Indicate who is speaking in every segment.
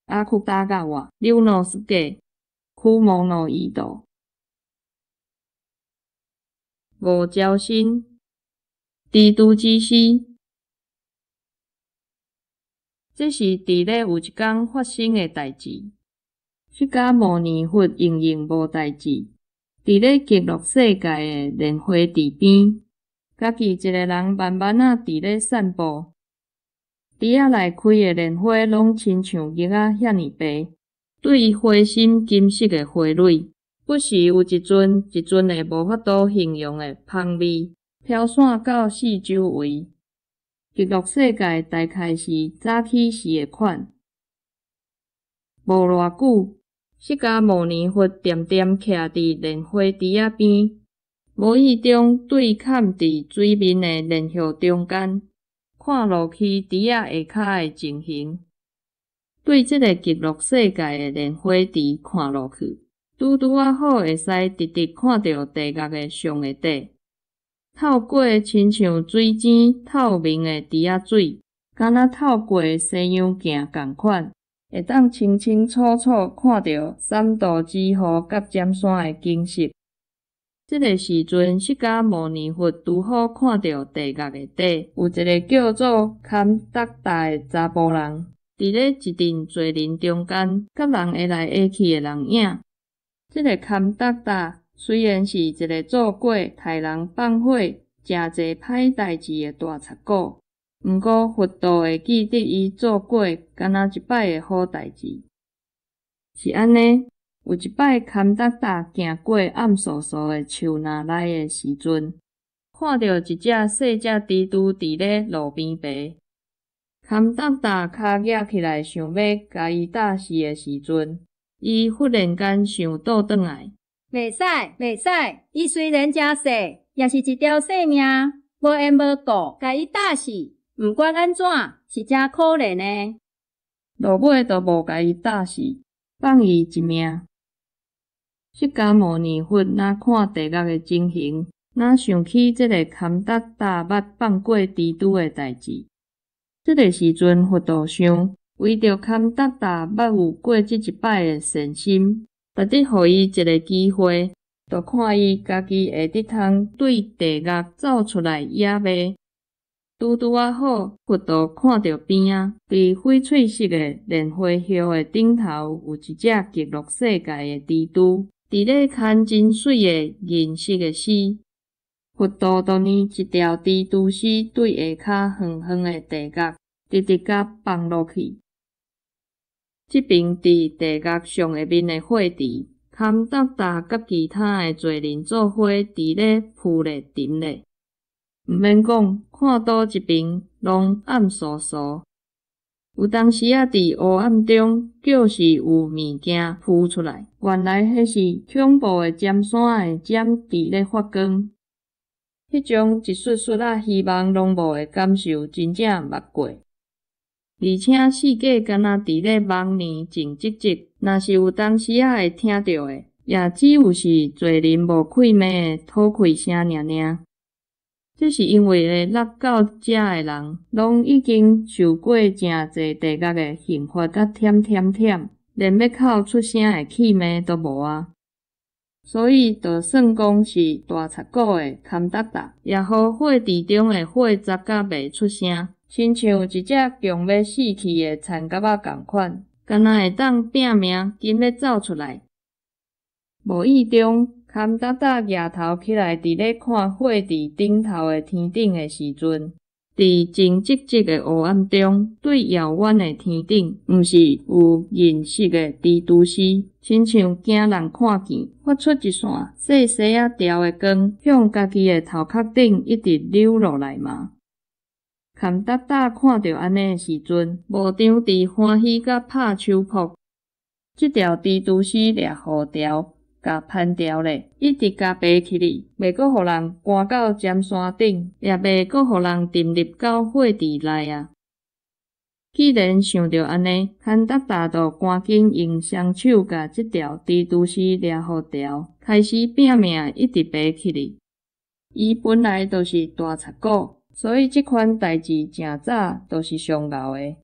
Speaker 1: 芥川龍之介、驅魔の移動、五招身、蜘蛛之詩。這是佇咧有一工發生的代誌。釋迦牟尼佛閒閒無代誌，佇咧極樂世界的蓮花池邊，家己一个人慢慢仔佇咧散步。池仔內開的蓮花攏親像玉仔遐爾白，對花心金色的花蕊，不時有一陣一陣的無法度形容的芳味飄散到四周圍。極樂世界大概是早起時的款。無偌久，釋迦牟尼佛恬恬徛佇蓮花池仔邊，無意中對崁佇水面的蓮葉中間，看落去池仔下跤的情形。對這个極樂世界的蓮花池看落去，拄拄仔好會使直直看著地獄的上下底。透過親像水晶透明的池仔水，敢若透過西洋鏡仝款，會當清清楚楚看著三途之雨佮尖山的景色。這个時陣，釋迦牟尼佛拄好看著地獄下底有一个叫做堪達達的查埔人，佇咧一陣濟人中間，佮人挨來挨去的人影。這个堪達達雖然是一个做過刣人放火、誠濟歹代誌的大賊古，毋過佛陀會記得伊做過敢若一擺的好代誌。是按呢，有一擺堪達達行過暗袼袼的樹林內的時陣，看著一隻細隻蜘蛛佇咧路邊爬。堪達達跤舉起來想欲共伊打死的時陣，伊忽然間想倒轉來。
Speaker 2: 袂使，袂使！伊雖然誠細，也是一條性命，無緣無故共伊打死，毋管按怎，是誠可憐的。
Speaker 1: 落尾就無共伊打死，放伊一命。釋迦牟尼佛若看地獄的情形，若想起這个堪達達捌放過蜘蛛的代誌。這个時陣，佛陀想，為著堪達達捌有過這一擺的善心，值得予伊一个機會，就看伊家己會得通對地獄走出來抑未。拄拄仔好，佛陀看著邊仔，佇翡翠色的蓮花葉的頂頭，有一隻極樂世界的蜘蛛，佇咧牽真媠的銀色的絲。佛陀就拿一條蜘蛛絲對下跤遠遠的地獄，直直共放落去。這爿佇地獄上下面的火池，堪達達佮其他的罪人做伙佇咧浮咧沉咧。毋免講，看佗一爿攏暗袼袼。有當時仔佇黑暗中，叫是有物件浮出來，原來彼是恐怖的尖山的尖佇咧發光。彼種一絲絲仔希望攏無的感受，真正毋捌過。而且世界敢若佇咧夢裡靜寂寂，若是有當時仔會聽著的，也只有是濟人無氣命的吐氣聲爾爾。這是因為咧，落到遮的人，攏已經受過誠濟地獄的刑罰佮忝忝忝，連欲哭出聲的氣命都無啊。所以，就算講是大賊古的堪達達，也予火池中的火灼甲袂出聲，親像一隻強欲死去的田蛤仔仝款，敢若會當拚命緊欲走出來。無意中，堪達達舉頭起來，佇咧看火池頂頭的天頂的時陣，佇靜寂寂的黑暗中，對遙遠的天頂，毋是有銀色的蜘蛛絲，親像驚人看見，發出一線細細仔條的光，向家己的頭殼頂一直流落來嗎？堪達達看著按呢的時陣，無張佇歡喜佮拍手噗。這條蜘蛛絲掠予牢，共攀牢咧，一直共爬起去，袂閣予人趕到尖山頂，也袂閣予人沉入到火池內啊！既然想著按呢，堪達達就趕緊用雙手共這條蜘蛛絲掠予牢，開始拚命一直爬起去。伊本來就是大賊古，所以這款代誌誠早就是上𠢕的。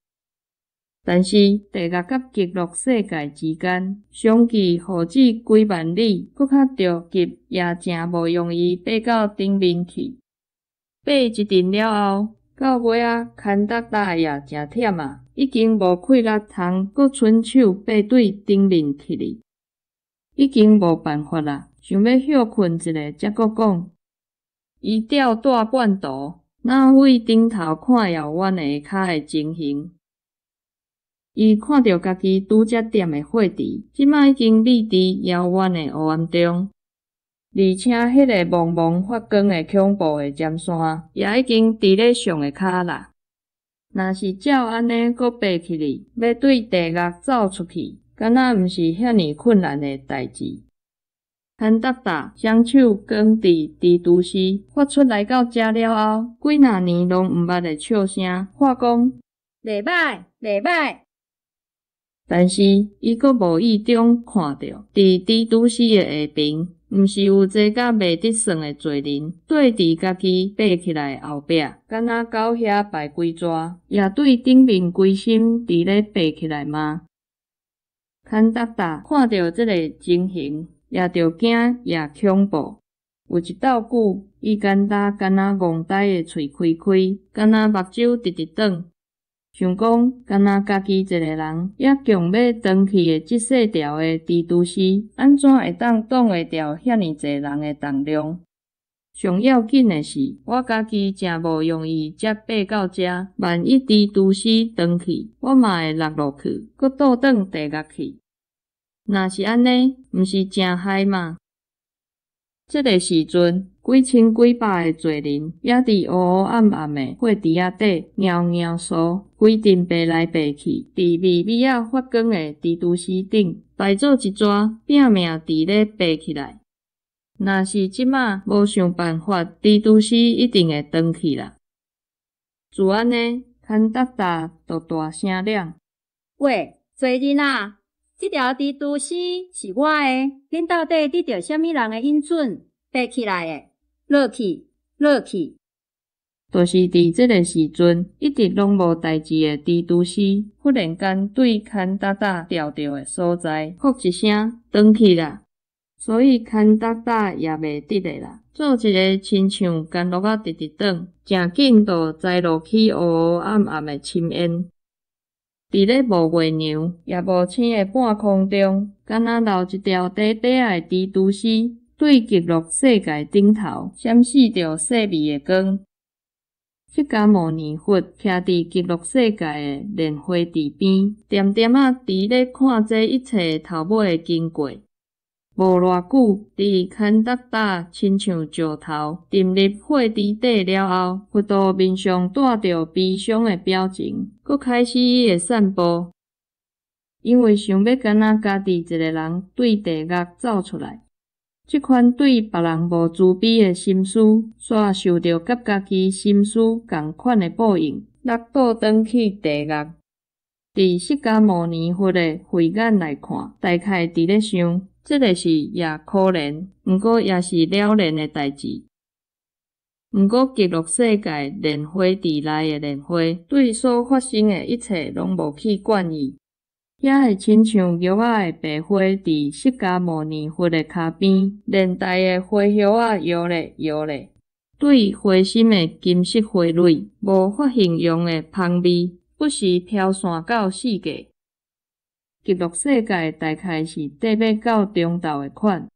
Speaker 1: 但是地獄佮極樂世界之間，相距何止幾萬里，閣較著急，也誠無容易爬到頂面去。爬一陣了後，到尾仔牽達達也誠忝啊，已經無氣力通閣伸手爬對頂面去哩，已經無辦法啦，想欲歇睏一下才閣講。伊吊大罐圖，若對頂頭看遙遠的下跤的情形。伊看著家己拄才點的火池，這擺已經覕佇遙遠的烏暗中，而且彼个茫茫發光的恐怖的尖山，也已經佇咧上下跤啦。若是照按呢閣爬起去，欲對地獄走出去，敢若毋是遐爾困難的代誌。韓達達雙手扛佇蜘蛛絲發出來到遮了後，幾若年攏毋捌的笑聲，喊講：
Speaker 2: 袂䆀，袂䆀。
Speaker 1: 但是伊閣無意中看著，佇蜘蛛絲的下爿，毋是有濟甲袂得算的濟人，綴佇家己爬起來後壁，敢若狗遐排規蛇，也對頂面規心佇咧爬起來嗎？牽達達看著這个情形，也著驚也恐怖。有一鬥久，伊干焦敢若戇呆的喙開開，敢若目睭直直轉。想講，敢若家己一个人，也強欲斷去的這細條的蜘蛛絲，按怎會當擋會牢遐爾濟人的重量？上要緊的是，我家己誠無容易才爬到遮，萬一蜘蛛絲斷去，我嘛會落落去，閣倒轉地獄去。若是按呢，毋是誠害嗎？這个時陣，幾千幾百个濟人，也佇烏烏暗暗的火池仔底，搖搖趖，規陣爬來爬去，佇微微仔發光的蜘蛛絲頂，排做一逝，拼命佇咧爬起來。若是這馬無想辦法，蜘蛛絲一定會斷去啦。自按呢，牽達達就大聲嚷：
Speaker 2: 喂，濟人啊！這條蜘蛛絲是我的，恁到底得著啥物人的允准爬起來的？落去，落去！
Speaker 1: 就是佇這个時陣，一直攏無代誌的蜘蛛絲，忽然間對牽達達吊著的所在，噗一聲斷去啦。所以牽達達也袂得的啦，做一个親像干鹿仔直直轉，誠緊就栽落去烏烏暗暗的深淵。佇咧無月娘也無星的半空中，敢若留一條短短仔的蜘蛛絲，對極樂世界頂頭閃爍著細微的光。釋迦牟尼佛徛佇極樂世界的蓮花池邊，恬恬仔佇咧看這一切頭尾的經過。無偌久，佇牽達達親像石頭沉入火池底了後，佛陀面上帶著悲傷的表情，閣開始伊的散步。因為想欲敢若家己一个人對地獄走出來，這款對別人無慈悲的心思，煞受著佮家己心思仝款的報應，落倒轉去地獄。佇釋迦牟尼佛的慧眼來看，大概佇咧想，這个是也可憐，毋過也是了然的代誌。毋過極樂世界蓮花池內的蓮花，對所發生的一切攏無去管伊。遐會親像玉仔的白花，佇釋迦牟尼佛的跤邊，連帶的花葉仔搖咧搖咧，對花心的金色花蕊無法形容的芳味，不時飄散到四界。極樂世界大概是綴欲到中晝的款，